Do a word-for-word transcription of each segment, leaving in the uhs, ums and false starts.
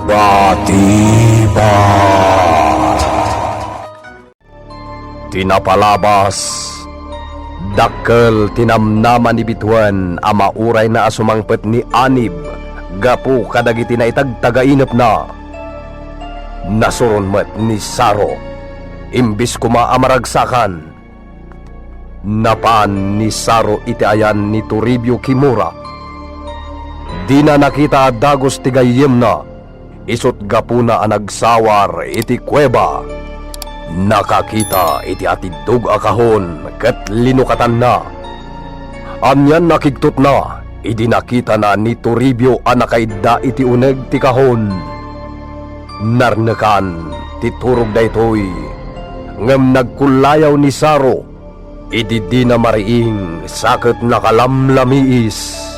Batibag. Ti napalabas, dakkel ti namnama ni Bituen a maurayna a sumangpet ni Anib gapu kadagiti naitagtagainepna. Nasuron met ni Saro. Imbis koma a maragsakan, napan ni Saro iti ayan ni Toribio Kimura. Dina nakita a dagus ti gayyemna. Isut' gapuna a nagsawar iti kuweba, nakakita iti atiddog a kahon ket linukatanna. Anian a kigtotna idi nakitana ni Toribio a nakaidda iti uneg ti kahon. Narnekan ti turog daytoy, ngem nagkullayaw ni Saro. Idi dina mariing sa ket nakalamlamiis.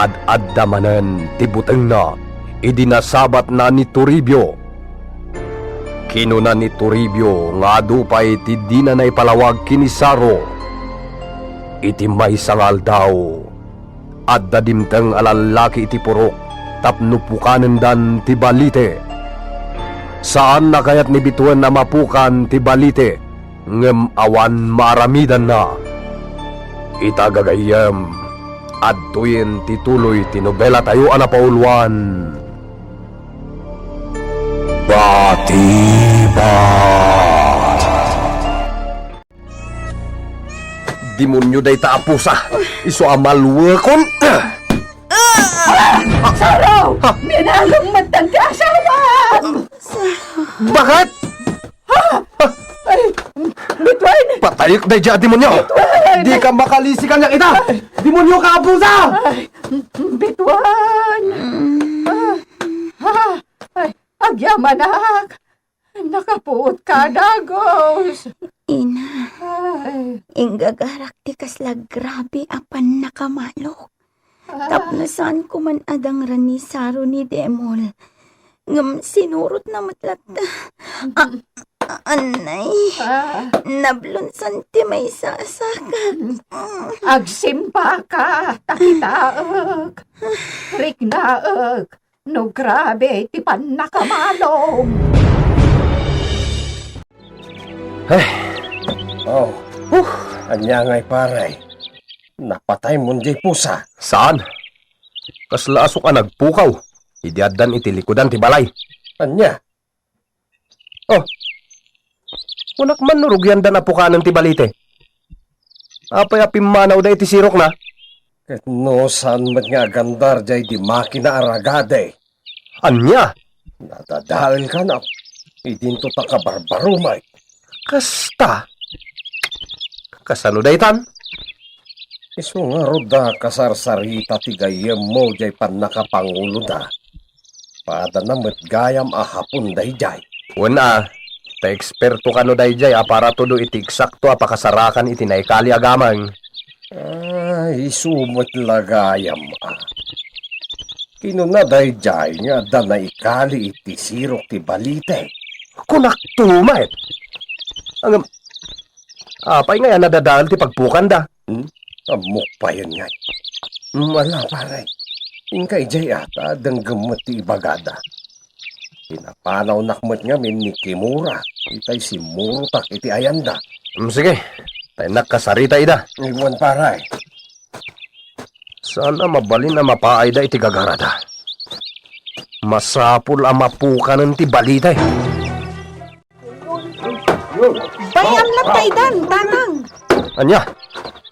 Ad-adda manen ti butengna idi nasabatna ni Toribio. Kinuna ni Toribio nga adu pay ti dina naipalawag ken ni Saro. Iti maysa nga aldaw, adda dimteng a lallaki iti purok tapno pukanendan ti balite. Saan a kayat ni Bituen a mapukan ti balite, ngem awan maaramidanna. Ita gagayyem, adtoyen ti tuloy ti nobelatayo a napauluan. Batibag. Demonio dayta a pusa. Isu a maluekon. Saro! Ha? Minalong met ti asawa! Bakit? Ay, Bituen! Patayek daydiay a demonio! Bituen! Dika makalisi kaniak ita! Demonio ka a pusa! Ay, Bituen! Ah, ah, ay, agyamanak! Nakapuot ka, dagus. Ina, ay, inggagarak ti kasla grabe a pannakamalok. Ah. Tapno saan ko man a dangrani Saro ni Demol. Ngem sinurotna met latta. A-, a-, anay. Ah. Nablonsan ti maysa a sakak. Agsimpaka, ta kitaek. Riknaek. No grabe ti pannakamalong. Ay. Oh. Huh. Ania ngay, pare? Napatay mon diay pusa? Saan? Kasla asuk a nagpukaw idi addan iti likudan ti balay. Ania? Oh. Kunak man no rugianda a pukanen ti balite. Apay a pimmanawda iti sirokna? Ket no saan met nga agandar diay di makina a ragade? Ania? Nadadaelka no idinto ta kabarbarumay. Kasta? Kasano daytan? Isu ngarud a kasarsarita ti gayyemmo diay pannakapanguloda. Padana met gayam a hapon daydiay. Wen a, ta eksperto kano daydiay a para tudo iti eksakto a pakasarakan iti naikali a gameng. Ah, isu met la gayam a. Kinuna daydiay nga adda naikali iti sirok ti balite. Kunakto met. Ngem, apay ngay a nadadael ti pagpukanda? Hmm? Ammok payen ngay. Hmm, ala, pare. Inka idiay a, ta denggem met ti ibagada. Pinapanawnak met ngamin ni Kimura, itay simmurotak iti ayanda. Hmm, sige. Tay nakasarita ida. Iwan, pare. Saan a mabalin a mapaayda iti gagarada. Masapul a mapukanen ti balite. Bay-am latta itan, Tatang. Ania?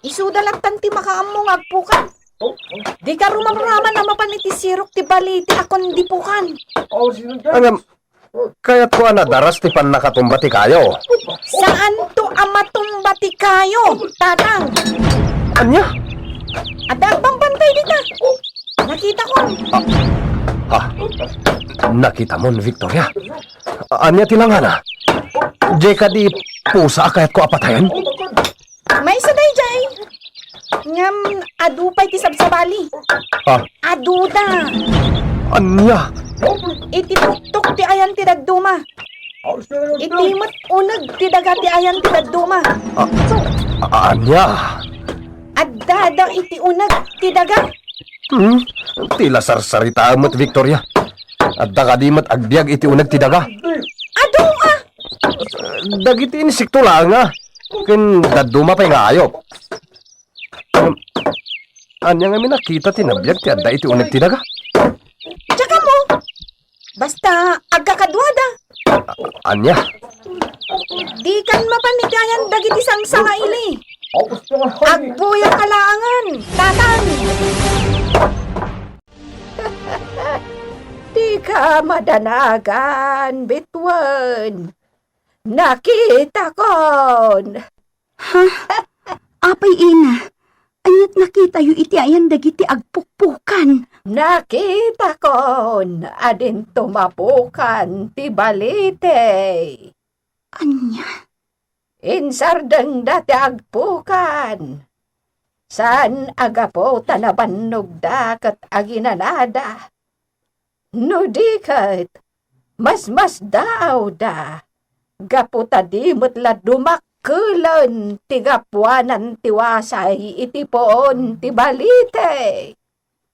Isuda lattan ti makaammo nga agpukan. Dika rumamraman a mapan iti sirok ti balite a kundi pukan. Ngem, kayatko a nadaras ti pannakatumba ti kayo. Saanto a matumba ti kayo, Tatang. Ania? Adda agbambantay dita. Nakitakon. Ah, ah, nakitamon, Victoria? Ania ti langana? Diay kadi pusa a kayatko a patayen? Maysa daydiay. Ngem adu pay ti sabsabali. Ah. Aduda. Ania? Iti tuktok ti ayan ti dadduma. Iti met uneg ti daga ti ayan ti dadduma. Ah, a-, ania? Addada iti uneg ti daga. Hmm? Ti la sarsaritaem met, Victoria. Adda kadi met agbiag iti uneg ti daga? Adu a! Dagiti insekto laeng a, ken dadduma pay nga ayup. Ania ngamin a kita ti nabiag ti adda iti uneg ti daga? Diak ammo. Basta agkakaduada. Ania? Dikan mapan iti ayan dagiti sangsanga ili. Agbuya ka laengen, Tatang. Dika madanagan, bituen. Nakitakon. Ha? Apay, ina? Ania't nakitayo iti ayan dagiti agpukpukan? Nakitakon a dinto mapukan ti balite. Ania? Insardengda ti agpukan. Saan a gapu ta nabannogda ket aginanada. No di ket, masmasdaawda, gapu ta di met la dumakkelen ti gapuanan ti wasay iti puon ti balite.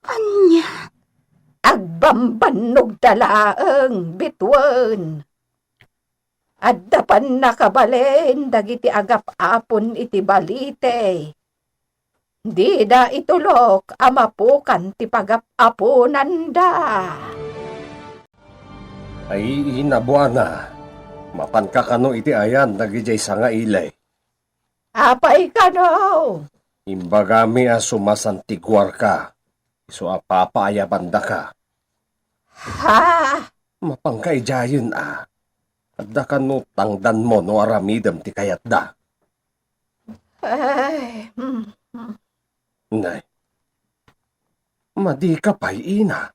Ania? Agbambannogda laeng, bituen. Adda pannakabalin dagiti agap-apon iti balite. Dida itulok a mapukan ti pagap-aponanda. Ay, ina Buana, mapanka kano iti ayan dagidiay sanga ili? Apay kano? Imbagami a sumasantiguarka, isu a papaayabandaka. Ha? Mapanka idiayen a. Adda kano tangdanmo no aramidem ti kayatda? Ay, mm, mm. Nay, madika pay, ina.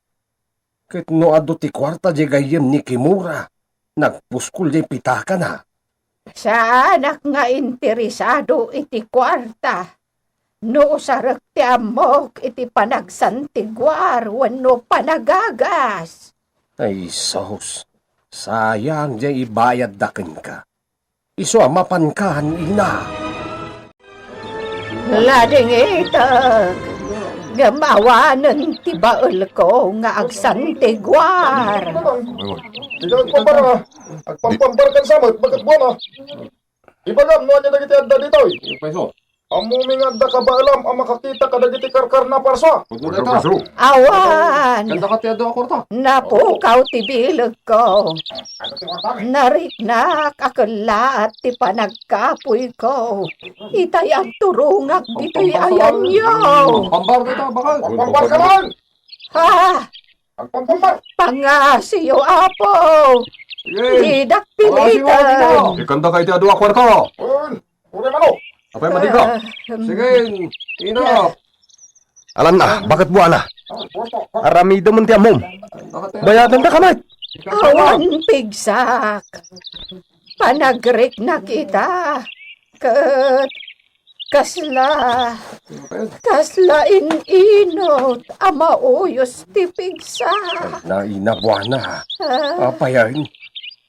Ket no adu ti kuarta diay gayyem ni Kimura, nagpuskol diay pitakana. Saanak nga interesado iti kuarta. No usarek ti ammok iti panagsantiguar wenno panagagas. Ay, sus, sayang diay ibayadda kenka. Isu a mapankan, ina. Ladingitek, ngem awanen ti baelko nga agsantiguar. Dika agpambar, a. Agpampambar kan samet, baket Buana. Ibagam no ania dagiti adda ditoy. Ammom nga adda kabaelam a makakita kadagiti karkarna a parsua. Awan. Napukaw ti bilegko. Nariknak a kellaat ti panagkapuyko. Itay agturongak ditoy ayanyo. Pambar dita, bakal. Pambar ka man! Ha? Agpampambar! Pangasiyo, Apo! Sige. Didak pilitan! Ikanda ka iti adu a kuarto! Uray mano! Apay, madika? Ah, um, sige, ina. Alanna, baket Buana? Aramidem ti ammom. Bayadan ta ka met. Awan pigsak. Panagriknak ita. Ket kasla, kasla in-inut a mauyos ti pigsa. Na, ina Buana. Ah. Apay, ay,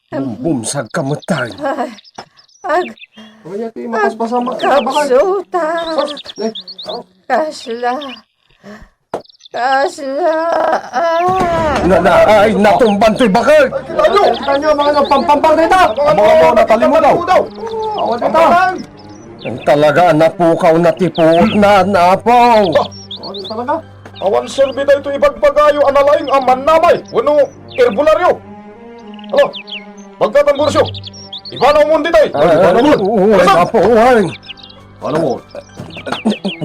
bumbumsag ka met, ay. Ay, ag-, Kanya ti mapaspasamak ka, bakal. Agkapsuta. Eh. Kasla. Kasla, ah. Na, na, ay, natumban toy bakal. Ay, kita nyo. Kita nyo, mga nagpampambar dito. Amo, amo, natalimudaw. Awan dito. Ay, talaga, napukaw na ti puot na, napaw. Awan talaga. Awan serbi daytoy ibagbagayo a nalaing a mannamay, wenno herbolaryo. Alo, magkatang bursyo. Ibanawmon ditoy. Ay, ay, ay, ay, napaw, ay. Ano mo?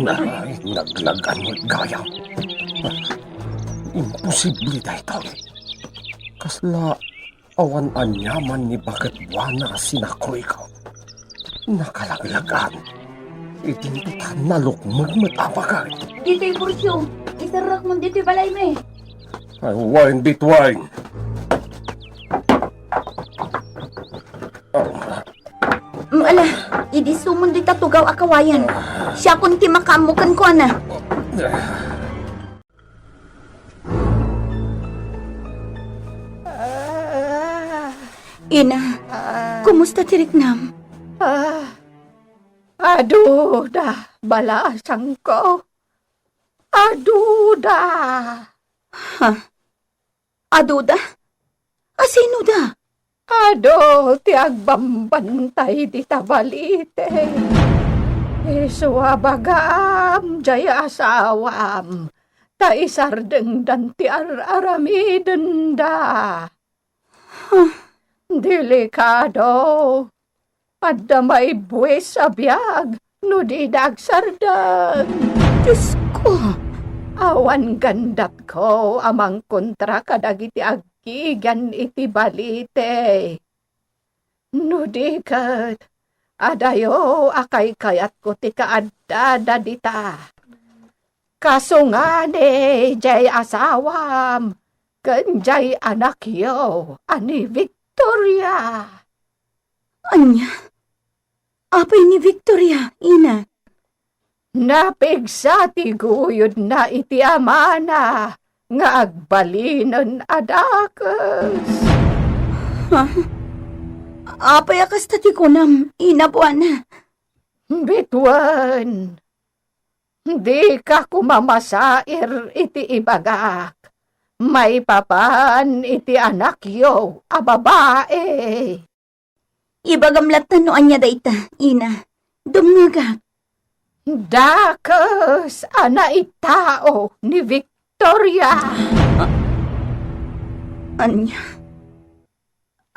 Ay, naglagan met gayam. Imposible daytoy. Kasla awan aniaman ni baket Buana a sinakroy ko. Nakalaglagan. Idinto ta nalukmeg met a baket. Ditoy, Porcio. Iserrekmon ditoy balaymi. Ay, wine, bitwine. Mm, ala, idi sumon dita tugaw a kawayan. Siakon ti makaammo kenkuana. Ina, kumusta ti riknam? Ah, aduda, balasangko. Aduda. Ha? Aduda? Sino da? Adu ti agbambantay dita balite. Isu a bagaam, jay asawam, ta isardengdan ti ar-aramidenda. Huh. Delikado. Adda maibuis a biag no dida agsardeng. Diosko! Awan gandatko a mangkontra kadagiti aggigian iti balite. No di ket, adayo a kaykayatko ti kaaddada dita. Kasungani jay asawam ken jay anakyo a ni Victoria. Ania? Apay ni Victoria, ina? Napigsa ti guyodna iti amana nga agbalinen a dakes. Ha? Apay a kasta ti kunam, ina Buana? Bituen, dika koma masair iti ibagak maipapan iti anakyo a babai. Ibagam latta no ania dayta, ina. Dumngegak. Dakes a naitao ni Victoria. A-, ania?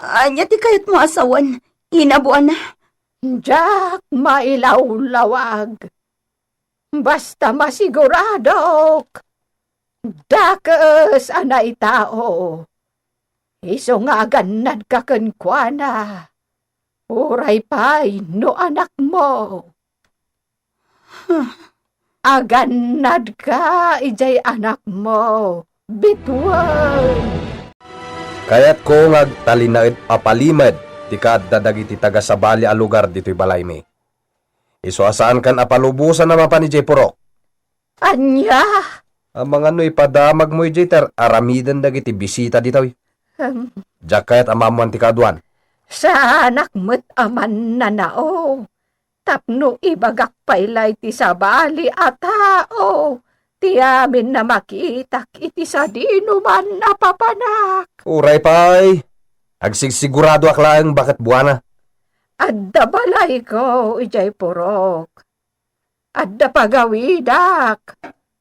Ania ti kayatmo a sawen, ina Buana? Diak mailawlawag. Basta masiguradok, dakes a naitao. Isu nga agannadka kenkuana, uray pay no anakmo. Agannadka idiay anakmo, bituen. Kayatko nga agtalinaed a palimed ti kaadda dagiti taga-sabali a lugar ditoy balaymi. Isu a saankan a palubosan a mapan idiay purok. Ania? Amangan no ipadamagmo idiay ti ar-aramiden dagiti bisita ditoy. Em. Diak kayat a maammoan ti kaaduan. Saanak met a mannanao tapno ibagak pay la iti sabali a tao ti amin a makitak iti sadinoman a papanak. Uray pay, agsigsiguradoak laeng baket Buana. Adda balayko idiay purok. Adda pagawidak.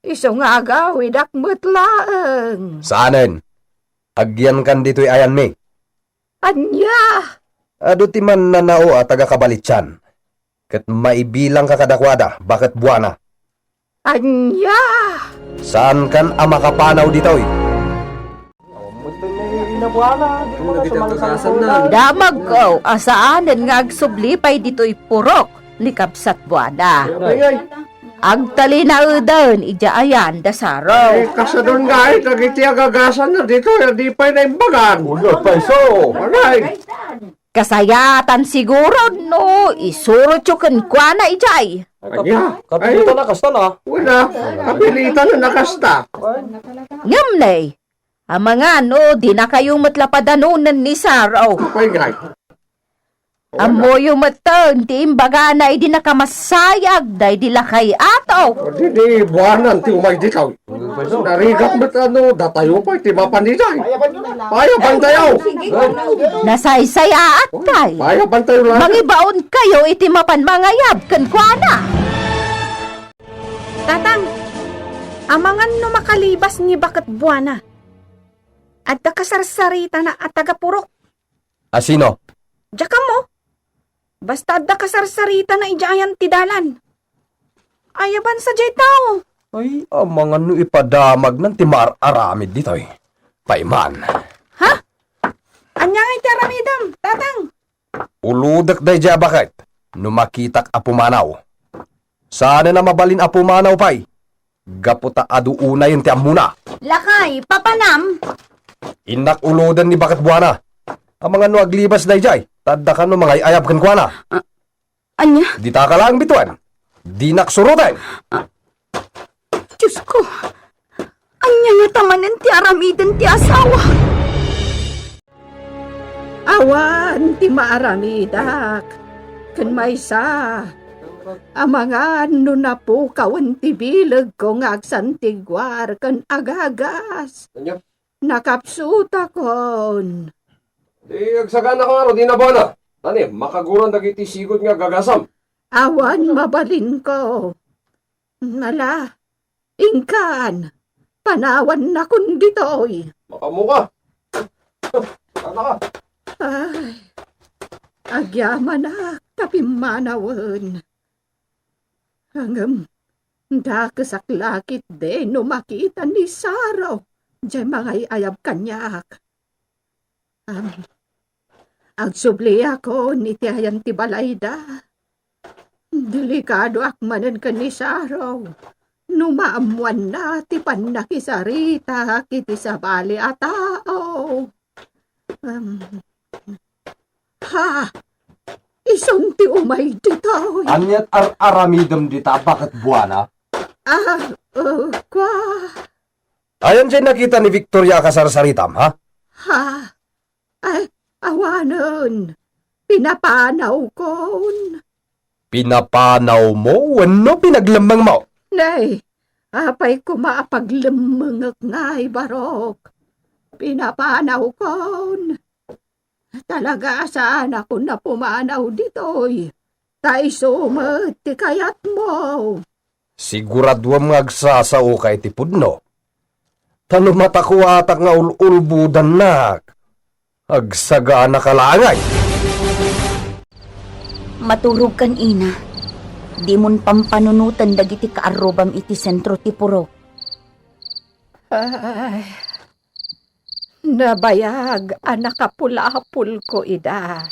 Isu nga agawidak met laeng. Saanen. Agyankan ditoy ayanmi. Ania? Adu ti mannanao a taga-Kabalitian, ket maibilangka kadakuada baket Buana. Ania? Saankan a makapanaw ditoy. Damagko a saanen nga agsubli pay ditoy purok ni Kabsat Buana. Agtalinaeden idiay ayan da Saro. Eh, kasadon nga ay, dagiti agagasan na ditoy, a di pay naimbagan. Ulo, paiso. Aray. Kasayatan siguro no isurotyo kenkuana idiay. Ania? Kapilitan na kasta na. Wala. Kapilitan na kasta. Ngem ne, amangan no dinakayo met la padanonen ni Saro. Apay ngay? Ammoyo metten ti imbagana idi nakamasayag daydi lakay ato. Di, di, buanan ti umay ditaw. Narigat met ano, datayo pay ti mapan idiay. Payaban tayo. Nasaysayaat kay. Payaban tayo lang. Mangibaon kayo iti mapan mangayab kenkuana. Tatang, amangan no makalibas ni baket buana. Adda kasarsaritana a taga-purok. A sino? Diak ammo. Basta adda kasarsaritana idiay ayan ti dalan. Ayaban sadiay tao. Ay, amangan no ipadamagnan ti maar-aramid ditoy. Paiman. Ha? Ania ngay ti aramidem, Tatang? Ulodek daydiay a baket no makitak a pumanaw. Saanen a mabalin a pumanaw pay. Gapu ta adu unayen ti ammona. Lakay, papanam? Innak uloden ni baket buana. Amangan no aglibas daydiay, ta adda kano mangay-ayab kenkuana. A-, ania? Ditaka laeng bituen. Dinak suroten. A-, Diosko, ania ngata manen ti aramiden ti asawa? Awan ti maaramidak ken maysa, amangan no napukawen ti bilegko nga agsantiguar ken agagas. Ania? Nakapsutakon. Di agsagana ka ngarud, Ina Buana. Tani, makaguran dagiti sigud nga gagasam. Awan mabalinko. Ala, inkan, panawannakon ditoy. Makamuka. Tana ka. Ay, agyamanak ta pimmanawen. Ngem, dakesak la ketdi no makita ni Saro, jay mangay-ayab kaniak. Am, agsubliakon iti ayan ti balayda. Delikadoak manen ken ni Saro no maammoanna ti pannakisaritak iti sabali a tao. Am, ha? Isun ti umay ditoy. Aniat ar-aramidem dita, baket Buana? Ah, uh, kwa. Ayan jay nakita ni Victoria a kasarsaritam, ha? Ha? Ay, awanen. Pinapanawkon. Pinapanawmo wenno pinaglemmengmo? Nay, apay koma a paglemmengek ngay, Barok? Pinapanawkon. Talaga a saanakon a pumanaw ditoy, ta isu met ti kayatmo. Siguraduem nga agsasaoka iti pudno. Ta no matakuatak nga ul-ulbodannak, agsagana ka laeng. Maturogkan, Ina. Dimon pampanunoten dagiti kaarrubam iti sentro ti purok. Ay, nabayag a nakapulapolko ida.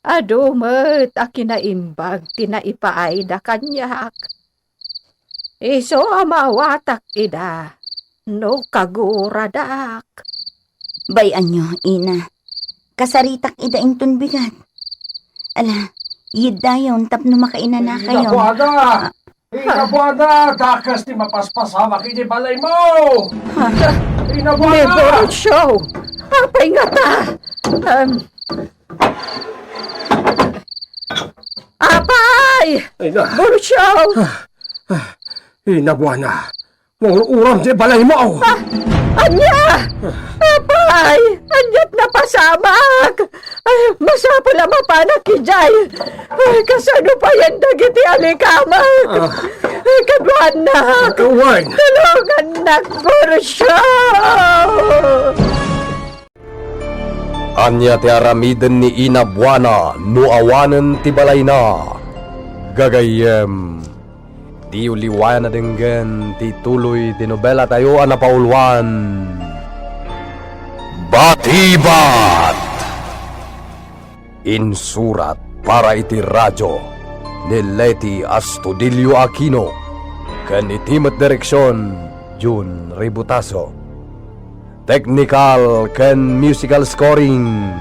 Adu met a kinaimbag ti naipaayda kaniak. Isu a maawatak ida no kaguradak. Bay-anyo, Ina. Kasaritak ida inton bigat. Ala, yiddayon tapno makainanakayon. Ina Buana! Ah. Ina Buana, dakes ti mapaspasamak iti balaymo! Ha? Ina Buana! Ni Borosyo! Apay ngata? Um, Apay! Ay, na. Borosyo! Ah, ah, Ina Buana, maur-uram ti balaymo! Ah, ania? Apay! Aniat napasamak? Ay, masapul a mapanak idiay. Ay, kasano payen dagiti alikamak? Ah. Ay, kaduanak. Wen. Tulongannak, Borosyo! Ania ti aramiden ni Ina Buana no awanen ti balayna? Gagayyem, diyo liwayan a denggen ti tuloy ti nobelatayo a napauluan, Batibat! Insurat para iti radio ni Leti Astudillo Aquino ken iti met direksion, Jun Ributaso. Technical ken musical scoring,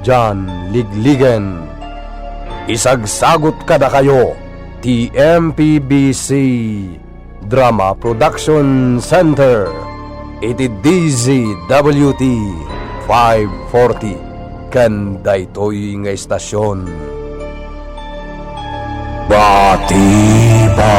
John Ligligen. Isagsagut kadakayo ti M P B C Drama Production Center iti D Z W T five forty ken daytoy nga istasion. Batiba!